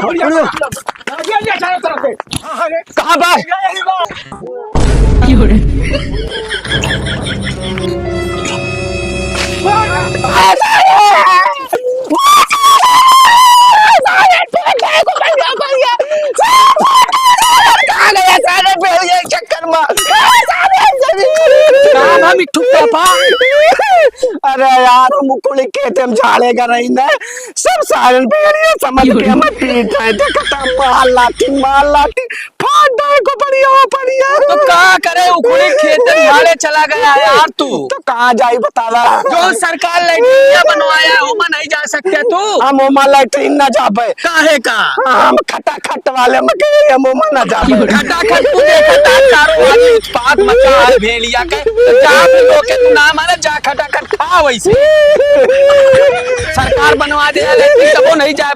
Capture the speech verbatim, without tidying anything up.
उड़िया, उड़िया। ये, ये, चारों तरफ से। हाँ, हाँ, ये। कहाँ बा? ये, ये, ये, ये। का बा मिट्ठू पापा? अरे यार, हम उखुड़ी खेते में झाड़े गा रही ना, सब सारन भेड़िया समझ के हमें पीट रहे थे, खत्म, मार लाठी, मार लाठी। फाड़ दे को बढ़िया, वो बढ़िया। तो का करे, उखुड़ी खेत झाड़े चला गया है यार तू। तो कहाँ जाई बतावा? जो सरकार लैट्रिन बनवाया है, ओमा नहीं जा सकते तू। हम ओमा लैट्रिन ना जाबे। काहे का? हम खटाखट वाले में गए, हम ओमा ना जाबे। खटाखट तू देखता, चारों ओर उत्पात मचा है भेड़िया के। तो जा भी लोग के तू ना मारे, जा खटाखट खा वैसे। सरकार बनवा दे लैट्रिन, तबो नहीं जा